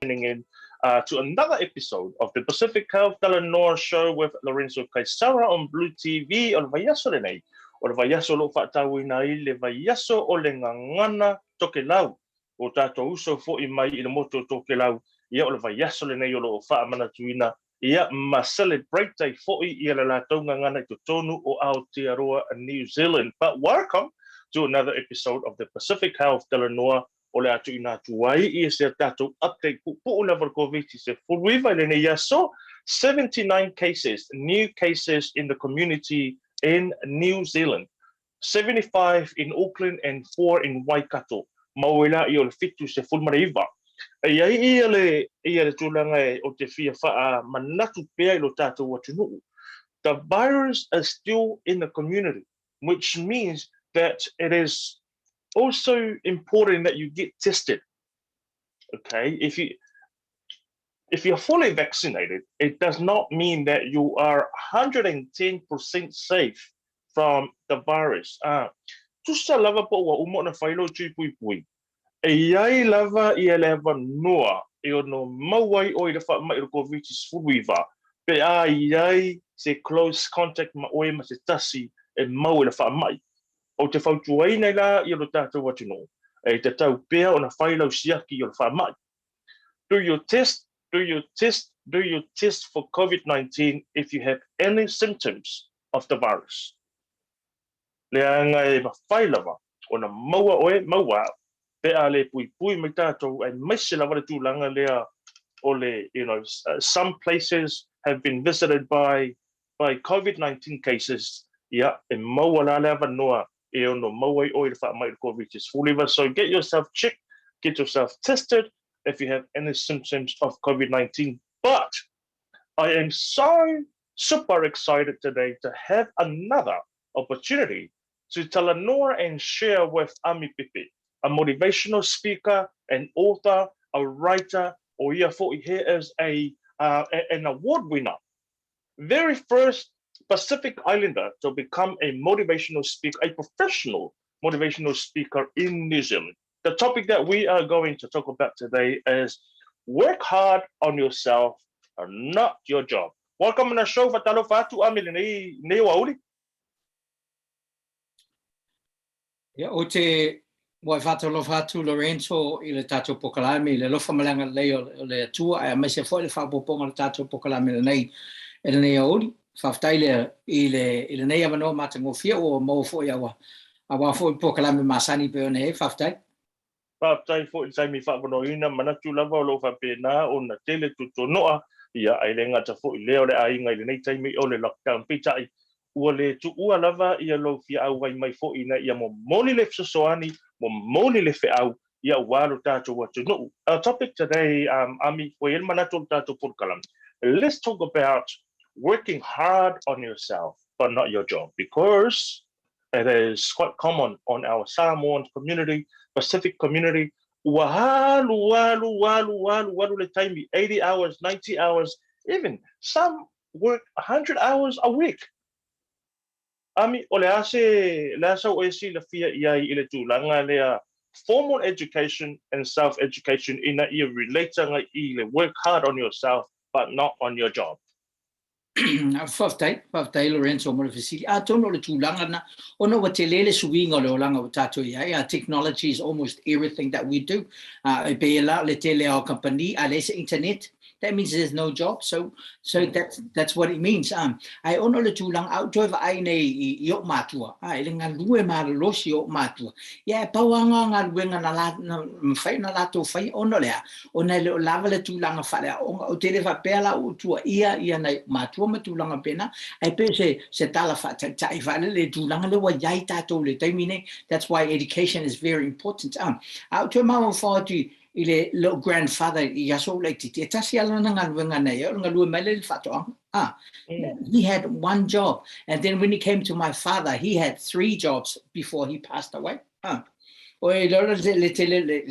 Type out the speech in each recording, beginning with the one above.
Tuning in to another episode of the Pacific Health Talanoa Show with Lorenzo Kaisara on Blue TV. O le vaiaso lenei, o le vaiaso o lo o faatauina ai le vaiaso o le gagana Tokelau. O tatou uso foi mai i le motu o Tokelau, ia o le vaiaso lenei o lo o faamanatuina ia ma celebrate ai foi ia le latou gagana i totonu o Aotearoa New Zealand. But welcome to another episode of the Pacific Health Talanoa o le a tuuina atu ai ia se tatou update puupuu lava o le Koviti-19 i lenei aso, 79 cases, new cases in the community in New Zealand, 75 in Auckland and 4 in Waikato. Mau ai la ia o le 79. E i ai ia le, ia le tulaga e o te fia faamanatu pea i lo tatou atunuu. The virus is still in the community, which means that it is also important that you get tested. Okay, if you're fully vaccinated, it does not mean that you are 110% safe from the virus. Ah, tusa lava po ua uma ona fai lou tui puipui. E i ai lava ia le avanoa e ono maua ai oe i le faamai o le Koviti-19 pe a i ai se close contact ma oe ma se tasi e mau i le faamai. Ou te fautuaina ai la ia lo tatou atunuu, e tatau pea ona fai lau siaki o le faamai. Do your test, do your test, do your test for Covid-19 if you have any symptoms of the virus. Leaga e mafai lava ona maua oe, maua au, pe a le puipui mai tatou, aemaise lava le tulaga lea o le, you know, some places have been visited by Covid-19 cases, ia, e maua la le avanoa e ono maua ai oe i le faamai o le Covid-19. So get yourself checked, get yourself tested if you have any symptoms of Covid-19. But I am so super excited today to have another opportunity to talanoa and share with Ami Pepe, a motivational speaker, an author, a writer, o ia foi he is an award winner. Very first Pacific Islander to become a motivational speaker, a professional motivational speaker in New Zealand. The topic that we are going to talk about today is work hard on yourself, not your job. Welcome on the show, faatalofa atu Ami lenei nei aoauli. Ia, ou te muai faatalofa atu Lorenzo i le tatou pokalame i le alofa ma le agalelei o le Atua ae aemaise foi le faaopoopoga o le tatou pokalame lenei i lenei aoauli. Faafetai le i le i lenei avanoa matagofie ua maua foi aua aua foi pokalame masani pei ona i ai. Faafetai. Faafetai foi i le taimi faavanoaina, manatu lava o lo o faapena ona tele tutunoa, ia, ae le gata foi lea o le aiga i lenei taimi o le lockdown. Peitai, ua le tuua lava ia lou fia auai mai foi ina ia momoli le fesoasoani, momoli le feau, ia aua lo tatou atunuu. Our topic today, Ami, ua i ai le manatu o le tatou polokalame, let's talk about working hard on yourself but not your job, because it is quite common on our Samoan community, Pacific community, ua alu, alu, alu, alu, alu le taimi, 80 hours, 90 hours, even some work 100 hours a week. Ami, o le a se, le a sau e silafia i ai i le tulaga lea formal education and self-education ina ia relate agai i le work hard on yourself but not on your job. Faafetai, faafetai Lorenzo mo le fesili. Atonu o le tulaga lena, ona ua tele le suiga o le olaga ua tatou i ai, technology is almost everything that we do. E pei la o le tele lava o kamupani, a leai se internet, that means there's no job. So, so that's, that's what it means. Ae ona o le tulaga, a ou toe vaai nei i, i ou matua, i le galue malolosi o ou matua, ia e pau lava ngā galuega na, la, na mafai ona latou faia, ona o le a? Ona e le o lava le tulaga faaleaoga, ou te le faapea la ua tuuaia ia nai matua ma tulaga pena, ae pei o se, se tala faataitai faalele i tulaga lea ua i ai tatou i le taimi nei. That's why education is very important. A, a ou toe mafaufau atu i, i le lou grandfather i aso ou laitiiti, e tasi lava lana galuega na ia, o le galue mai lea i le faatoaga. Ah, he had one job. And then when it came to my father, he had three jobs before he passed away. Ah. O e le le tele le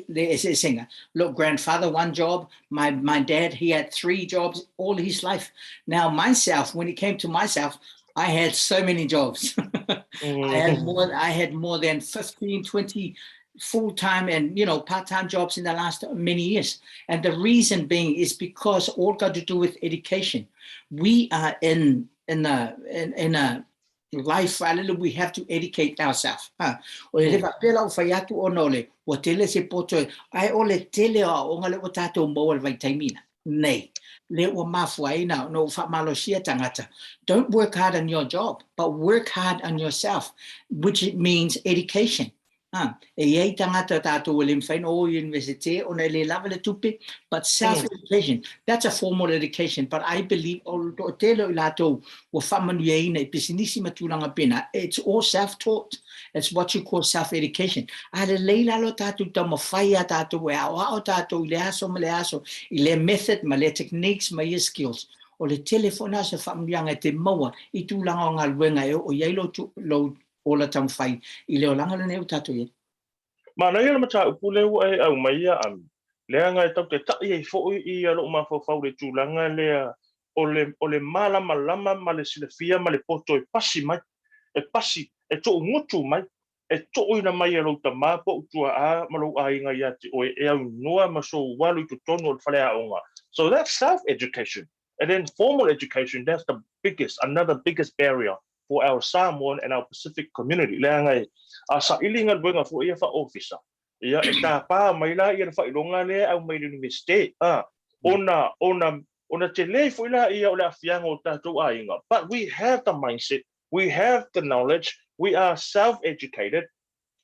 le eseesega. Look, grandfather, one job. My my dad, he had three jobs all his life. Now myself, when it came to myself, I had so many jobs. I had more I had more than 15, 20. full-time and you know part-time jobs in the last many years. And the reason being is because all got to do with education. We are in in a in, in a life we have to educate ourselves. Ha. O le faapea la o fai atu ona o le ua tele se poto ae o le tele o aoaoga lea ua tatou maua i le vaitaimi nei lea ua mafua ai na ona ou faamalosia tagata. Don't work hard on your job, but work hard on yourself, which means education. Ha, e i ai tagata o tatou ua le mafai ona o i Universite ona e le lava le tupe, but self-education, that's a formal education, but I believe o le toatele o i latou ua faamanuiaina i pisinisi ma tulaga pena, it's all self-taught. It's what you call self-education. A lelei la lo tatou taumafai a tatou e aoao tatou i le aso ma le aso i lea method ma lea techniques ma ia skills. O le tele foi na o se faamanuiaga e te maua i tulaga o galuega e oo i ai lou, lou ola taumafai i le olaga lenei ua tatou i ai. Manaia le mataupu lea ua e aumaia, Ami, leaga e tau te ta'i ai foi ia lou mafaufau i le tulaga lea o le, o le malamalama ma le silafia ma le poto e pasi mai, e pasi, e tuugutu mai, e tuuina mai e lou tama po o tuaa ma lou aiga ia te oe e aunoa ma sou alu i totonu o le faleaoga. So that's self-education. And then formal education, that's the biggest, another biggest barrier for our Samoan and our Pacific community. Leaga e, a saili galuega foi ia faa-ofisa, ia, e tapa mai la ia le faailoga lea e aumai i le Iunivesite, a, ona, ona, ona tele foi la ia o le aafiaga o tatou aiga. But we have the mindset, we have the knowledge, we are self-educated,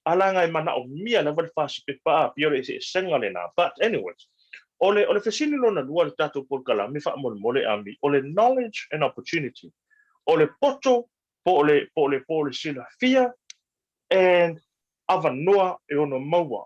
alaga e manaomia lava le fasipepa a pia o le eseesega lena. But anyways, o le, o le fesili lona lua i le tatou polokalame faamolemole Ami, o le knowledge and opportunity. O le poto po o le, po o le, po o le silafia and avanoa e ono maua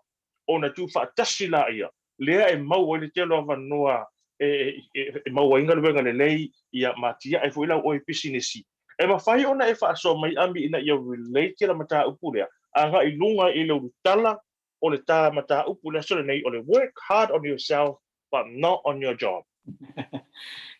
ona tuufaatasi laia lea e maua ai le tele o avanoa e, e, e maua ai galuega lelei ia ma atiae foi lau oe pisinisi. E mafai ona e faasoa mai Ami ina ia relate la mataupu lea agai i luga i le ulutala o le ta mataupu i le aso lenei o le work hard on yourself but not on your job.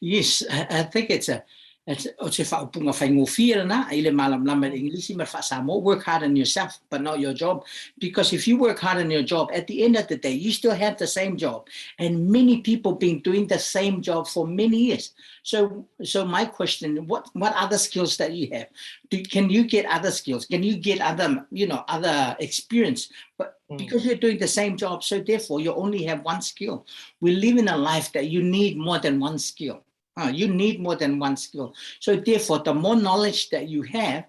Yes, I think it's a it's, o se faaupuga faigofie lena i le malamalama i le Igilisi ma le faa-Samoa, work hard on yourself but not your job. Because if you work hard on your job, at the end of the day, you still have the same job. And many people been doing the same job for many years. So, so my question, what, what other skills that you have? Do, can you get other skills? Can you get other, you know, other experience? But because you're doing the same job, so therefore you only have one skill. We live in a life that you need more than one skill. You need more than one skill. So therefore, the more knowledge that you have,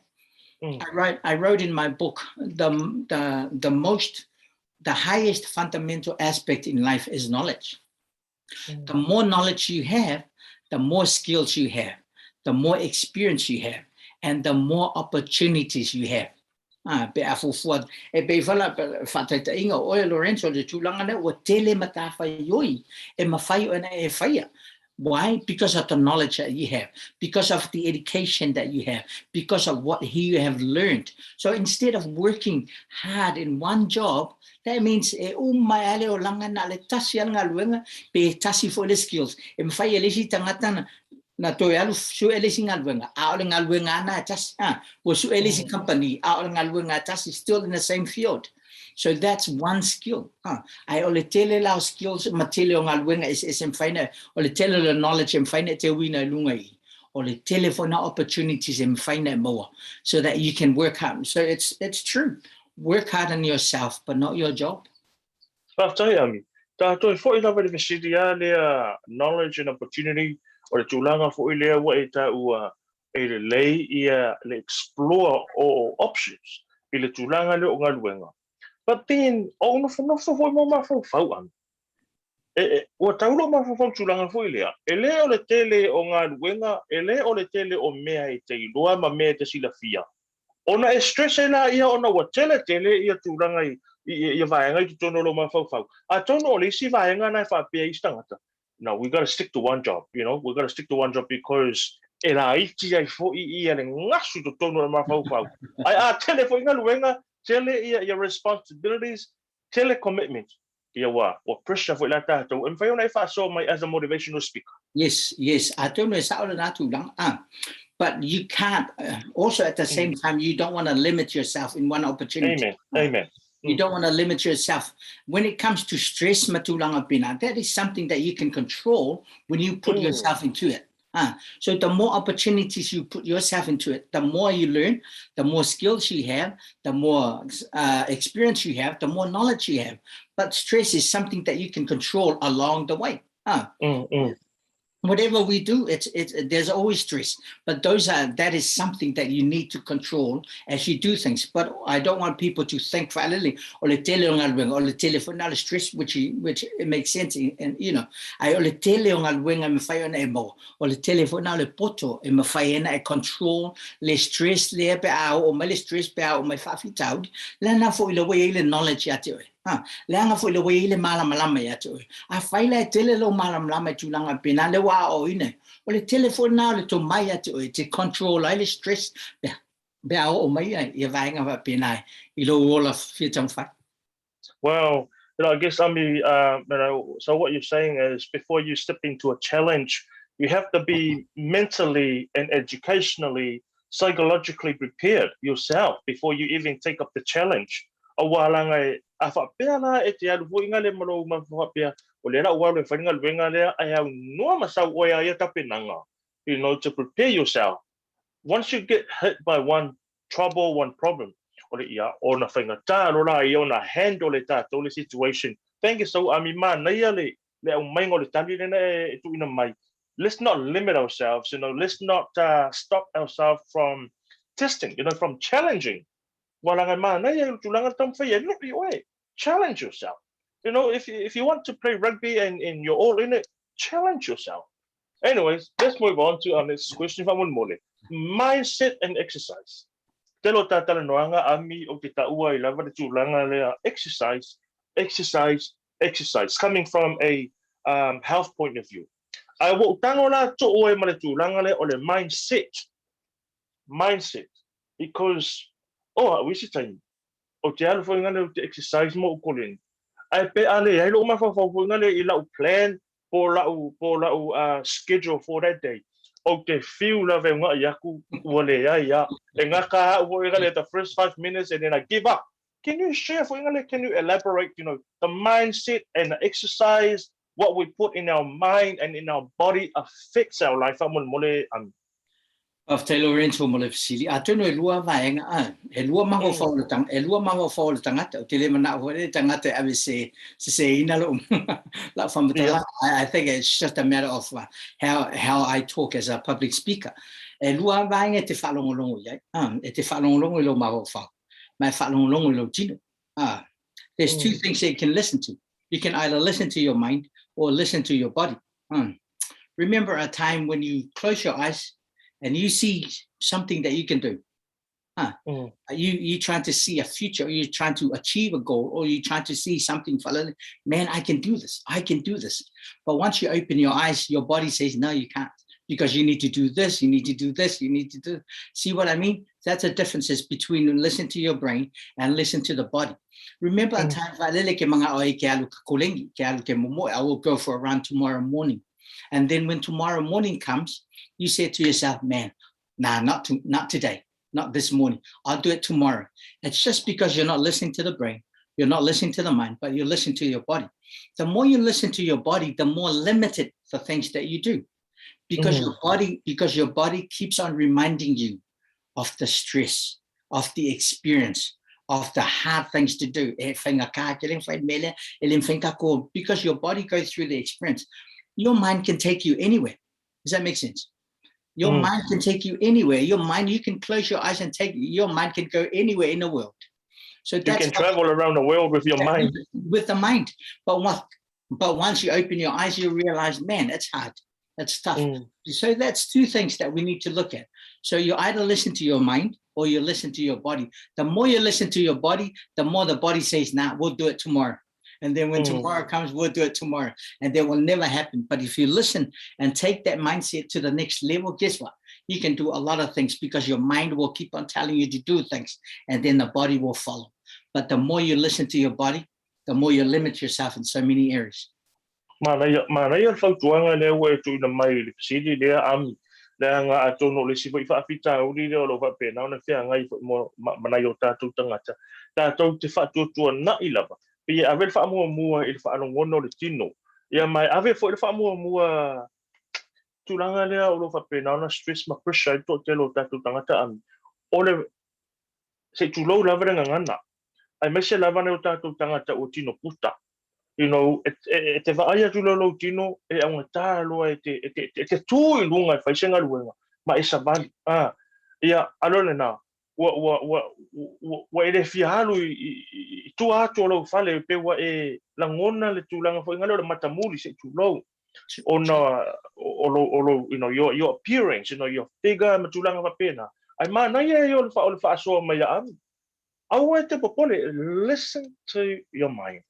I wrote, I wrote in my book, the, the, the most, the highest fundamental aspect in life is knowledge. The more knowledge you have, the more skills you have, the more experience you have, and the more opportunities you have. Ah, pe a fuafua, e pei fala faataitaiga o oe Lorenzo le tulaga lea ua tele matafaioi e mafai ona e faia. Why? Because of the knowledge that you have, because of the education that you have, because of what you have learned. So instead of working hard in one job, that means e uma ai le olaga na o le tasi lava le galuega pe tasi foi le skills. E mafai e le isi tagata na na toe alu sue le isi galuega, a o le galuega lava na e tasi. Ha, ua sue le isi company, a o le galuega e tasi, still in the same field. So that's one skill. Ha, ae o le tele la o skills ma tele o galuega eseese e mafai ona, o le tele o le knowledge e mafai ona e teuina i luga i i. O le tele foi na opportunities e mafai ona e maua so that you can work hard. So it's, it's true. Work hard on yourself but not your job. Faafetai Ami. Tatou foi lava i le fesili a lea knowledge and opportunity, o le tulaga foi lea ua e taua e lelei ia le explore o options i le tulaga lea o galuega. But then, o ou nofonofo foi ma mafaufau Ami. E, e, ua tau lou mafaufau i le tulaga foi lea, e le o le tele o galuega, e le o le tele o mea e te iloa ma mea e te silafia, Ona e stress ai laia ona ua tele tele ia tulaga i ia vaega i totonu o lou mafaufau. Atonu o le isi vaega na e faapea ai isi tagata, no, we gotta stick to one job, you know, we gotta stick to one job because e laiti ai foi ia le gasu i totonu o le mafaufau. Ae a tele foi galuega, tele ia ia responsibilities, tele commitment, Ia ua, ua pressure foi la tatou, e mafai ona e faasoa mai as a motivational speaker. Yes, yes, atonu e sao lena tulaga. Ah, but you can't, also at the same time, you don't want to limit yourself in one opportunity. Amen, amen. You don't want to limit yourself. When it comes to stress ma tulaga pena, that is something that you can control when you put yourself into it. Ah, so the more opportunities you put yourself into it, the more you learn, the more skills you have, the more experience you have, the more knowledge you have. But stress is something that you can control along the way. Ah. Whatever we do, it's there's always stress. But those are that is something that you need to control as you do things. But I don't want people to think fa'alele o le tele o galuega, o le tele foi na le stress, which it makes sense and ae o le tele o galuega e mafai ona e maua, o le tele foi na o le poto e mafai ona e control le stress lea pe a oo mai le stress pe a oo mai faafitauli. Leaga foi le ua i ai le knowledge ia te oe. Ha, leaga foi le ua i ai le malamalama ia te oe. Afai la e tele lou malamalama i tulaga pēnā, lea ua aoaoina, o le tele foi lena o le tomai ia te oe e te control ai le stress pe, pe a oo mai ai ia vaega faapena i lou ola fia taumafai. Well, I guess, Ami, so what you're saying is before you step into a challenge, you have to be mentally and educationally, psychologically prepared yourself before you even take up the challenge. Aua leaga e, a faapea la e te alu foi ngale ma lou faapea, o lea la ua alu e fai le galuega lea, ae aunoa ma sau oe a ia tapenaga, to prepare yourself. Once you get hit by one trouble, one problem, o le ia, ona faigata loa la ia ona handle e tatou le situation. Thank you so, Ami, manaia le aumaiga o le tali lena e tuuina mai. Let's not limit ourselves, let's not stop ourselves from testing, from challenging. Ua leaga e manaia i le tulaga le taumafai e lui oe. Challenge yourself. If you want to play rugby and you're all in it, challenge yourself. Anyways, let's move on to our next question faamolemole. Mindset and exercise. Tele o tā talanoaga, Ami, o te taua i lava le tulaga lea, exercise, exercise, exercise, coming from a health point of view. Ae ua ou tago la too ai ma le tulaga lea o le mindset. Mindset. Because, oh, au i se taimi, ou te alu foi ngale ou te exercise ma ou koleni. Ae pe a leai lou mafaufau foi ngale i lau plan po o lau, po o lau schedule for that day, ou te fiu lava e ugaʻi aku ua leai a. E gata au foi ngale the first 5 minutes and then I give up. Can you share foi ngale, can you elaborate, the mindset and the exercise, what we put in our mind and in our body affects our life faamolemole, Ami? Faafetai Lorenzo mo le fesili. Atonu e lua vaega, a, e lua mafaufau o le tang, e lua mafaufau o le tagata. Ou te le manao foi le tagata e ave se seseina lou lau faamatalaga. I think it's just a matter of how I talk as a public speaker. E lua vaega e te faalogologo i ai. A, e te faalogologo i lou mafaufau, ma e faalogologo i lou tino. Ah, there's two things that you can listen to. You can either listen to your mind or listen to your body. Remember a time when you close your eyes and you see something that you can do. Huh. You trying to see a future, you're trying to achieve a goal, or you're trying to see something for, man, I can do this. I can do this. But once you open your eyes, your body says, no, you can't. Because you need to do this, you need to do this, you need to do. See what I mean? That's the differences between listen to your brain and listen to the body. Remember a time fa'alele ke mana'o ai ke alu ka koleni, ke alu ke momoe, I will go for a run tomorrow morning. And then when tomorrow morning comes, you say to yourself, man, nah, not today, not this morning. I'll do it tomorrow. It's just because you're not listening to the brain, you're not listening to the mind, but you listen to your body. The more you listen to your body, the more limited the things that you do. Because your body keeps on reminding you of the stress, of the experience, of the hard things to do. E whainga ke le whai mele, e le whainga ko, because your body goes through the experience. Your mind can take you anywhere. Does that make sense? Your mind can take you anywhere. Your mind, you can close your eyes and take, your mind can go anywhere in the world. So You can travel around the world with your mind. With the mind. But once you open your eyes, you realize, man, it's hard. It's tough. So that's two things that we need to look at. So you either listen to your mind or you listen to your body. The more you listen to your body, the more the body says, nah, we'll do it tomorrow. And then when tomorrow comes, we'll do it tomorrow. And that will never happen. But if you listen and take that mindset to the next level, guess what? You can do a lot of things because your mind will keep on telling you to do things and then the body will follow. But the more you listen to your body, the more you limit yourself in so many areas. Manaia, manaia le fautuaga lea ua e tuuina mai i le fesili lea, Ami. Leaga atonu o le isi foi faafitauli lea o lo o faapena ona feagai foi ma nai o tatou tagata, tatou te faatuatuanai lava, pei e ave le faamuamua i le faalogona o le tino, ia ma e ave foi le faamuamua tulaga lea o lo o faapena ona stress ma pressure ai le toatele o tatou tagata ami, o le se i tulou lava le gagana, aemaise lava nai o tatou tagata ua tino puta. You know, e, e, e te vaai atu lea lou tino, e augata loa e te, e te, e te tū i luga e fai se galuega, ma e savali. Ah, ia, alo lena, ua, ua, ua, ua, ua e le fia alu i, i, i tua atu o lou fale, pe ua e lagona le tulaga foi ngale o le matamuli se i tulou ona o lou, o lou, you know, your appearance, you know, your figure ma tulaga faapena. Ae manaia ia o le, o le faasoa mai ia Ami. Aua e te popole, listen to your mind.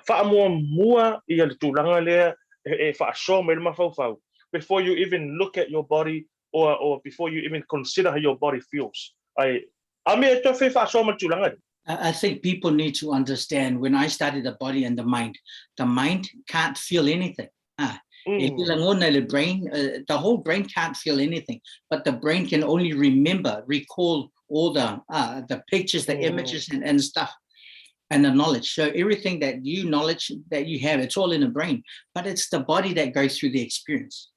Faamuamua ia le tulaga lea e faasoa mai le mafaufau before you even look at your body or before you even consider how your body feels. Ae Ami e toe fai faasoa ma le tulaga lea. I think people need to understand when I study the body and the mind, the mind can't feel anything. Ah, e le lagona le brain, the whole brain can't feel anything, but the brain can only remember, recall all the pictures, the images and stuff, and the knowledge. So everything that you knowledge that you have, it's all in the brain, but it's the body that goes through the experience.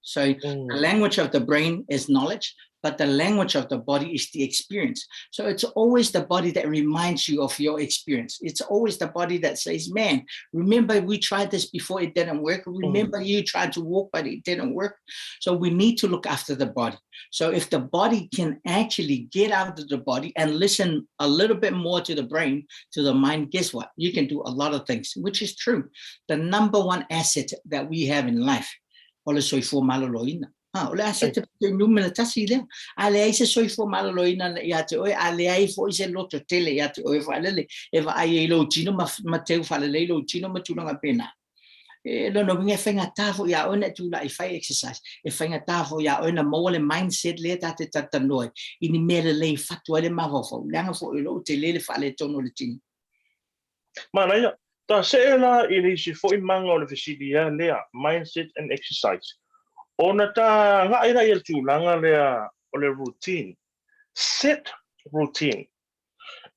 So the language of the brain is knowledge, but the language of the body is the experience. So it's always the body that reminds you of your experience. It's always the body that says, man, remember we tried this before, it didn't work. Remember you tried to walk, but it didn't work. So we need to look after the body. So if the body can actually get out of the body and listen a little bit more to the brain, to the mind, guess what? You can do a lot of things, which is true. The number one asset that we have in life, o le soifua maloloina. Ha, o le asset te numera tasi lea. A leai se soifua maloloina ia te oe, a leai foi se loto tele ia te oe whaalele, e vaai ai lou tino ma, ma teu whaalelei lou tino ma tulaga pēnā. E lona uiga e faigata foi iā oe na e tulai e fai exercise, e faigata foi iā oe na maua le mindset lea ta te talatalanoa ai, i ni mea lelei e fatu ai le mafaufau, leaga foi o lo o tele le faaletonu o le tino. Manaia, ta see la i le isi foi maga o le fesili ea lea, mindset and exercise. Ona ta agai la i le tulaga lea o le routine, set routine.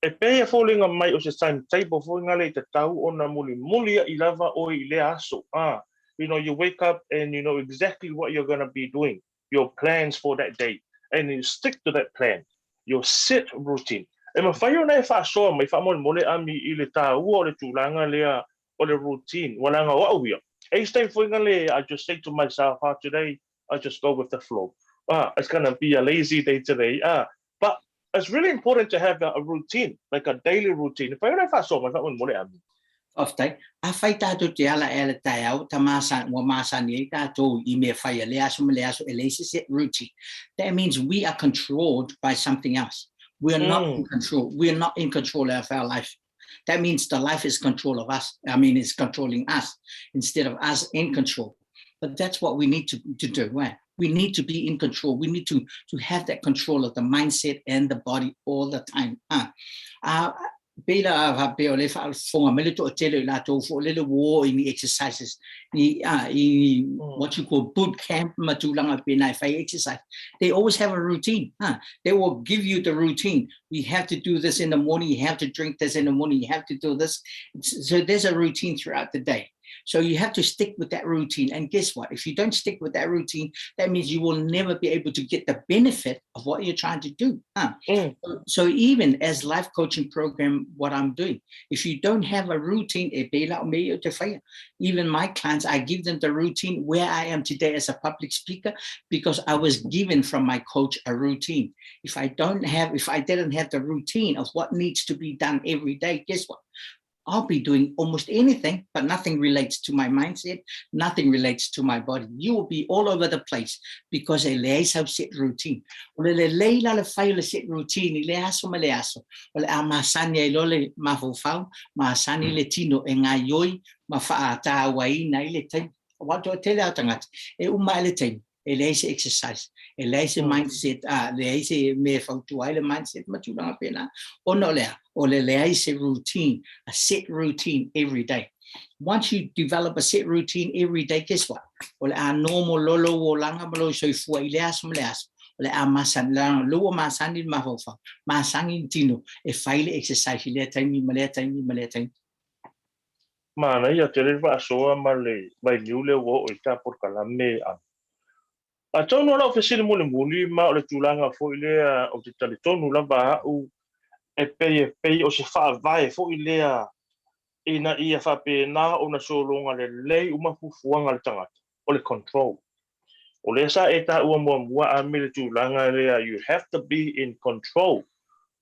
E pei e foliga mai o se timetable foi ngale i tatau ona mulimulia'i lava oe i lea aso, ah, you know, you wake up and you know exactly what you're gonna be doing, your plans for that day and you stick to that plan, your set routine. E mafai ona e faasoa mai faamolemole Ami i le tāua o le tulaga lea o le routine, ua leaga o au ia. E isi taimi foi ngale I just say to myself, ah, today I just go with the flow. Ah, it's gonna be a lazy day today. Ah, but it's really important to have a routine, like a daily routine. E whai ora e whaasoa mai faamolemole Ami. Faafetai. Afai tātou te ala e ala taeao, ta masani, ua masani ai tātou i mea whai a le aso ma le aso e leai se set routine. That means we are controlled by something else. We are not in control. We are not in control of our life. That means the life is control of us. I mean, it's controlling us instead of us in control. But that's what we need to do. Right? We need to be in control. We need to have that control of the mindset and the body all the time. Pei la faapea o lea e faafofoga mai le toatele o i latou foi lele ua o i ni exercises, ni, i what you call boot camp ma tulaga pēnā e fai exercise. They always have a routine. They will give you the routine. We have to do this in the morning, you have to drink this in the morning, you have to do this. So there's a routine throughout the day. So you have to stick with that routine. And guess what? If you don't stick with that routine, that means you will never be able to get the benefit of what you're trying to do. So even as life coaching program, what I'm doing, if you don't have a routine, e pei la o mea ia o te whaia. Even my clients, I give them the routine where I am today as a public speaker, because I was given from my coach a routine. If I don't have, if I didn't have the routine of what needs to be done every day, guess what? I'll be doing almost anything, but nothing relates to my mindset, nothing relates to my body. You will be all over the place because e leai sau set routine. O le lelei la le fai o le set routine i le aso ma le aso. O le a masani ai loa le mafaufau, masani le tino e gaioi ma faatāuaina i le taimi. Aua toatele lava tagata, e uma ai le taimi, e leai se exercise, e leai se mindset, a leai se mea e fautua ai le mindset ma tulaga pēnā. Ona o le a? O le leai se routine, a set routine every day. Once you develop a set routine every day, guess what? O le a normal loa lou olaga ma lou soifua i le aso ma le aso. O le a masani, leaga lea ua masani le mafaufau, masani le tino e fai le exercise i lea taimi ma lea taimi ma lea taimi. Manaia tele le faasoa ma le vailiu lea ua oo i ta polokalame a Atonu o lau fesili mulimuli ma o le tulaga foi lea ou te talitonu lava au e pei e pei o se faavae foi lea ina ia faapena ona sologa lelei uma fuafuaga a le tagata, o le control. O lea sa e taua muamua Ami le tulaga lea you have to be in control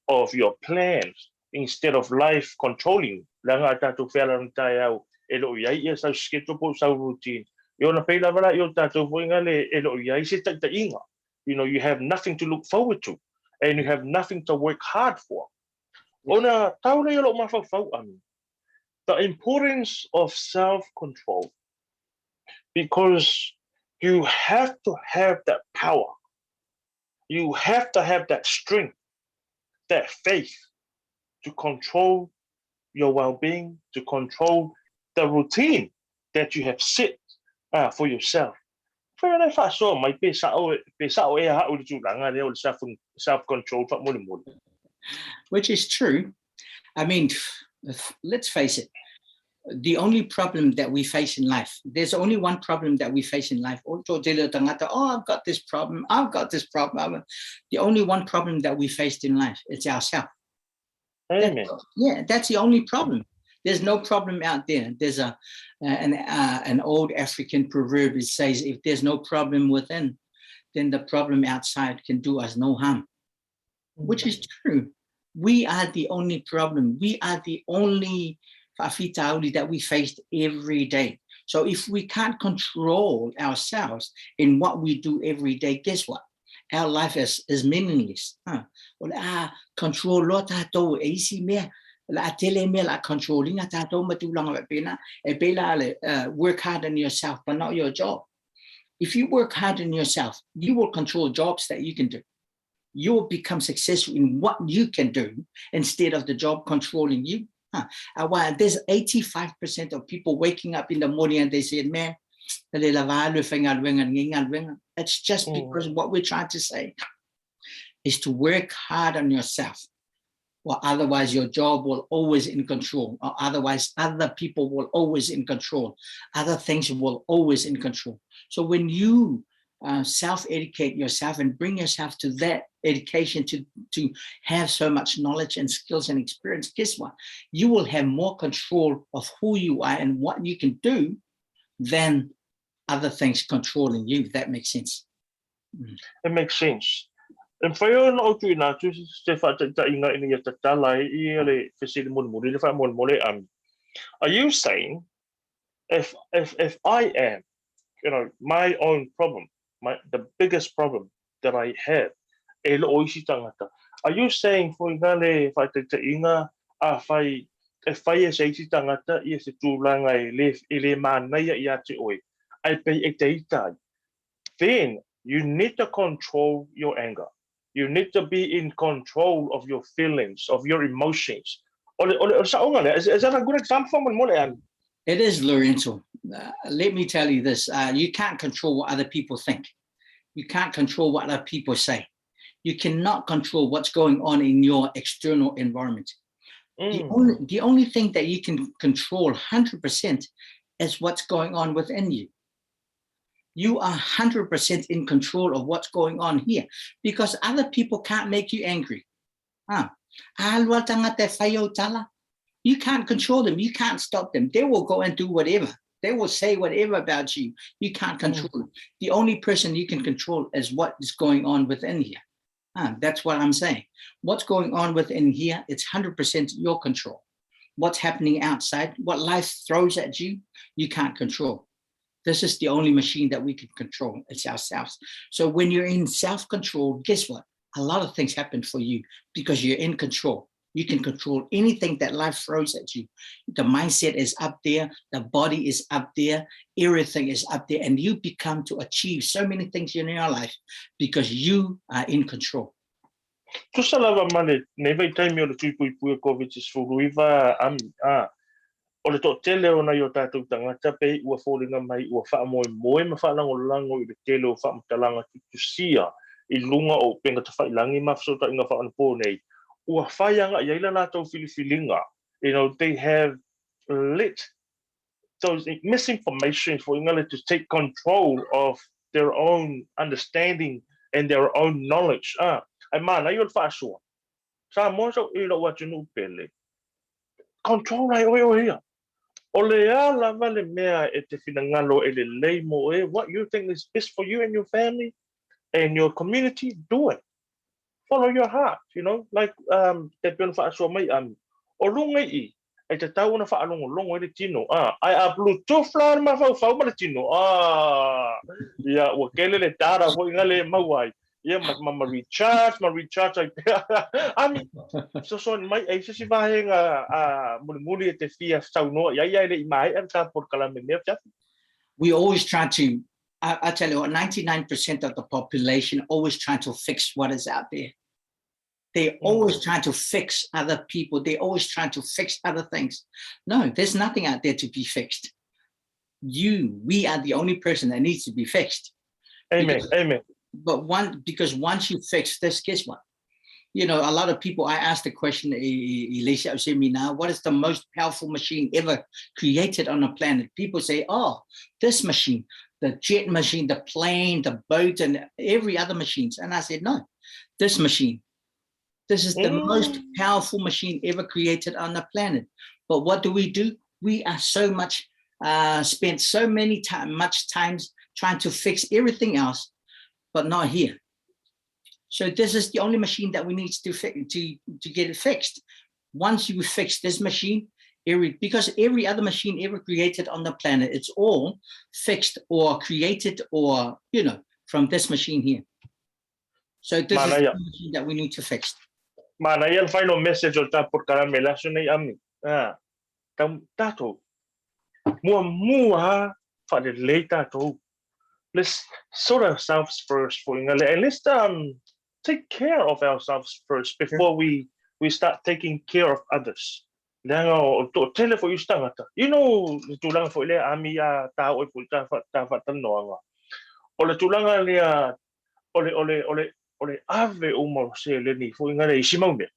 of your plans instead of life controlling leaga a tatou fealana taeao e le o i ai ia sau schedule po o sau routine ia ona pei lava la i o tatou foi ngale e le o i ai se taitaiga you know you have nothing to look forward to and you have nothing to work hard for ona tau lea o lou mafaufau Ami the importance of self control because you have to have that power you have to have that strength that faith to control your well-being, to control the routine that you have set uh, for yourself. Whai ana e whaasoa mai, pe sao, pe sao e hau le tūranga lea o le self, self-control whaamolemole. Which is true. I mean, let's face it, the only problem that we face in life, there's only one problem that we face in life. Oh, I've got this problem, I've got this problem. The only one problem that we faced in life, it's ourselves. Amen. yeah, that's the only problem. There's no problem out there. There's a an uh, an old African proverb it says, if there's no problem within, then the problem outside can do us no harm. Which is true. We are the only problem. We are the only fa'afitauli that we faced every day. So if we can't control ourselves in what we do every day, guess what? Our life is, is meaningless. Huh? O le a control loa tātou e isi mea, o le a tele mea la control ina tātou ma tūlanga faapena, e pei la le uh, work hard on yourself but not your job. If you work hard on yourself, you will control jobs that you can do. You will become successful in what you can do instead of the job controlling you. Huh. Uh, well, there's 85% of people waking up in the morning and they say, man, it's just mm. because what we're trying to say is to work hard on yourself or otherwise your job will always in control or otherwise other people will always in control other things will always in control so when you uh, self-educate yourself and bring yourself to that education to to have so much knowledge and skills and experience guess what you will have more control of who you are and what you can do than other things controlling you if that makes sense mm. It makes sense. E mafai ona ou tuuina atu se faataitaiga ina ia tatala ai ia le fesili mulimuli le faamolemole Ami. Are you saying if if if I am you know my own problem, my the biggest problem that I have e loo isi tangata, are you saying foi nga le faataitaiga afai e fai e se isi tangata ia se tulaga e le e le manaia ia te oe ae pei e te ita ai then you need to control your anger. You need to be in control of your feelings, of your emotions. O le, o le, o le saoga lea, is, is that a good example faamolemole, Anne? It is, Lorenzo. Uh, let me tell you this. Uh, you can't control what other people think. You can't control what other people say. You cannot control what's going on in your external environment. Mm. The, only, the only thing that you can control 100% is what's going on within you you are 100% in control of what's going on here because other people can't make you angry. Ah, you can't control them. You can't stop them. They will go and do whatever. They will say whatever about you. You can't mm. control them. The only person you can control is what is going on within here. Ah, that's what I'm saying. What's going on within here, it's 100% your control. What's happening outside, what life throws at you, you can't control. This is the only machine that we can control. It's ourselves. So when you're in self-control, guess what? A lot of things happen for you because you're in control. You can control anything that life throws at you. The mindset is up there, the body is up there, everything is up there, and you become to achieve so many things in your life because you are in control. Tusa lava ma lenei vaitaimi o le tui puipui o Koviti-19, Ami, a. O le toatele o nai o tatou tagata pei ua foliga mai ua faamoemoe ma faalagolago i le tele o faamatalaga tutusia i luga o upega tafailangi ma fesootaiga faaonapo nei, ua fai agai ai la latou filifiliga, you know, they have let those misinformation foi ngale to take control of their own understanding and their own knowledge. Ah, ai manaia o le faasoa. Samoa sau i lou atunuu pele. Control ai oe oe ia. O le a lava le mea e te finagalo e lelei mo oe, what you think is best for you and your family and your community, do it. Follow your heart, you know, like um, te pei ona faasoa mai Ami. O luga i i, e tatau ona faalogologo ai le tino, a, ae a bluetooth la le mafaufau ma le tino, a, ia, ua tele le data foi na le maua ai, ia, ma, ma, ma recharge, ma recharge ai pea. Ami, fesoasoani mai, e i se isi vaega a, mulimuli e te fia saunoa i ai, ae le i maea le ta polokalame i lenei afiafi. We always try to, I, I tell you what, 99% of the population always trying to fix what is out there. They're always trying to fix other people. They're always trying to fix other things. No, there's nothing out there to be fixed. You, we are the only person that needs to be fixed. Amen. Because, Amen. But one, because once you fix this, guess what? You know, a lot of people, I asked the question, Elisha now, what is the most powerful machine ever created on the planet? People say, oh, this machine, the jet machine, the plane, the boat, and every other machines. And I said, no, this machine. This is the most powerful machine ever created on the planet. But what do we do? We are so much, uh, spent so many time, much times trying to fix everything else, but not here. So this is the only machine that we need to fi- to, to get it fixed. Once you fix this machine, every because every other machine ever created on the planet, it's all fixed or created or you know from this machine here. So this is Manaia. the machine that we need to fix. Manaia le final message o le ta polokalame le aso nei Ami. Ah, tau, tatou, muamua faalelei tatou. Let's sort ourselves first for inga le, and let's um, take care of ourselves first before we we start taking care of others. Leaga o le toatele foi o isi tagata, you know le tulaga foi lea Ami a ta oo ai foi i ta ta faatalanoaga. O le tulaga lea o le o le o le o le ave uma o seleni foi ngale i si mau mea.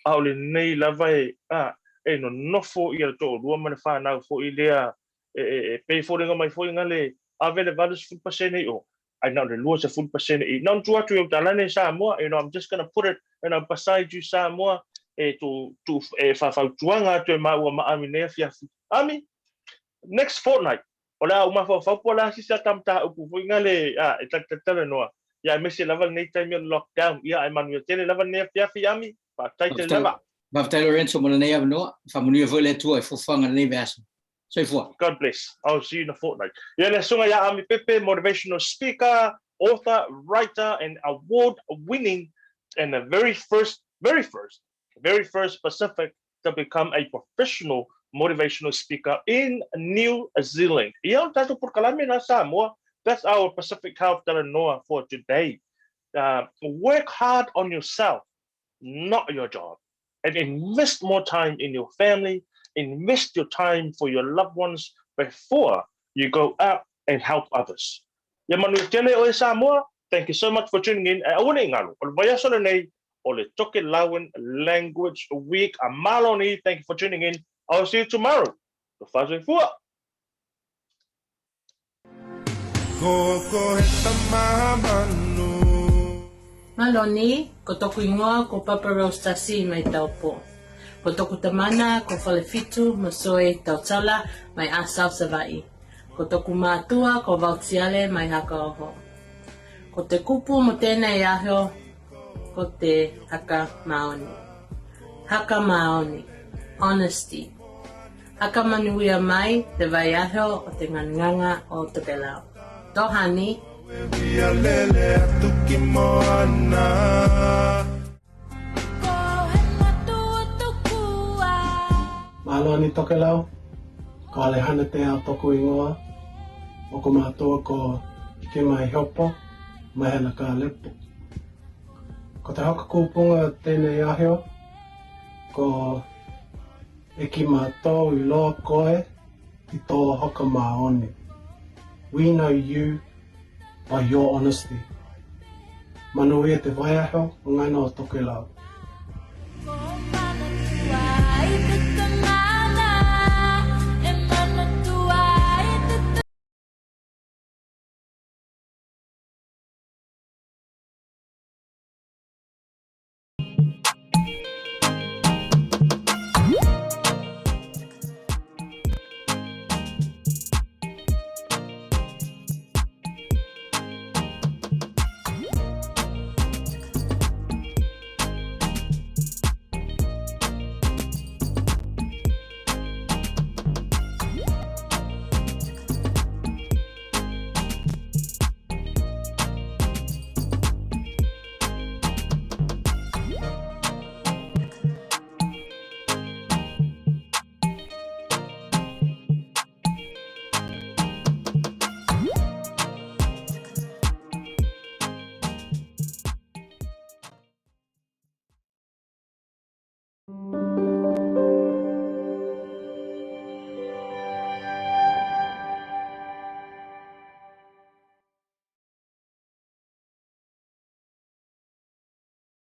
A o lenei lava e a e nonofo ia le toalua ma le fanau foi lea e e e pei foliga mai foi ngale ave le 80% i o ai na o le 20% i na ona tuu atu i ou talane Samoa you know I'm just gonna put it you know beside you Samoa e tu tu e faafautuaga atu e maua ma Ami nei afiafi. Ami, next fortnight O le a ou mafaufau po o le a sisi ata mataupu foi ngale a e talitalanoa ia aemaise lava lenei taimi o le lockdown ia ae manuia tele lava lenei afiafi Ami faafetai tele lava. Faafetai Lorenzo mo lenei avanoa, faamanuia foi le Atua i fuafuaga lenei vaiaso. Soifua. God bless. I'll see you in a fortnight. Ia le Susuga ia Ami Pepe, motivational speaker, author, writer and award winning and the very first, very first very first Pacific to become a professional motivational speaker in New Zealand. Ia o tatou polokalame na Samoa. That's our Pacific Health Talanoa for today. Uh, work hard on yourself, not your job. And invest more time in your family, invest your time for your loved ones before you go out and help others. Ia manuia tele oe Samoa, thank you so much for tuning in. E aua ne i galo, o le vaiaso lenei o le Tokelauan Language Week. A maloni, thank you for tuning in. I'll see you tomorrow. Tofa soifua! Ko he tama manu. Maloni, ko toku ingoa ko Papa Rose Tasi mai Taupo. Ko toku tamana ko Falewhitu Masoe Tautala mai Asau Savaii. Ko toku mātua ko Vautiale mai Hakaoho. Ko te kupu mo tēnei aho ko te haka māoni. Haka māoni. Honesty. Haka manuia mai te vai aho o te nganganga o Tokelau. Tohani. Ia lele atu ki moana. Malo ani Tokelau, ko Alehana Te Ao toku ingoa, o ko mātua ko Kemai Heopo, Mahela Kalepo. Ko te haka kūpunga tēnei aheo, ko E ki mātou i loa koe i tō whakamāone. We know you by your honesty. Manuia te vaiaho o Ngana o Tokelau.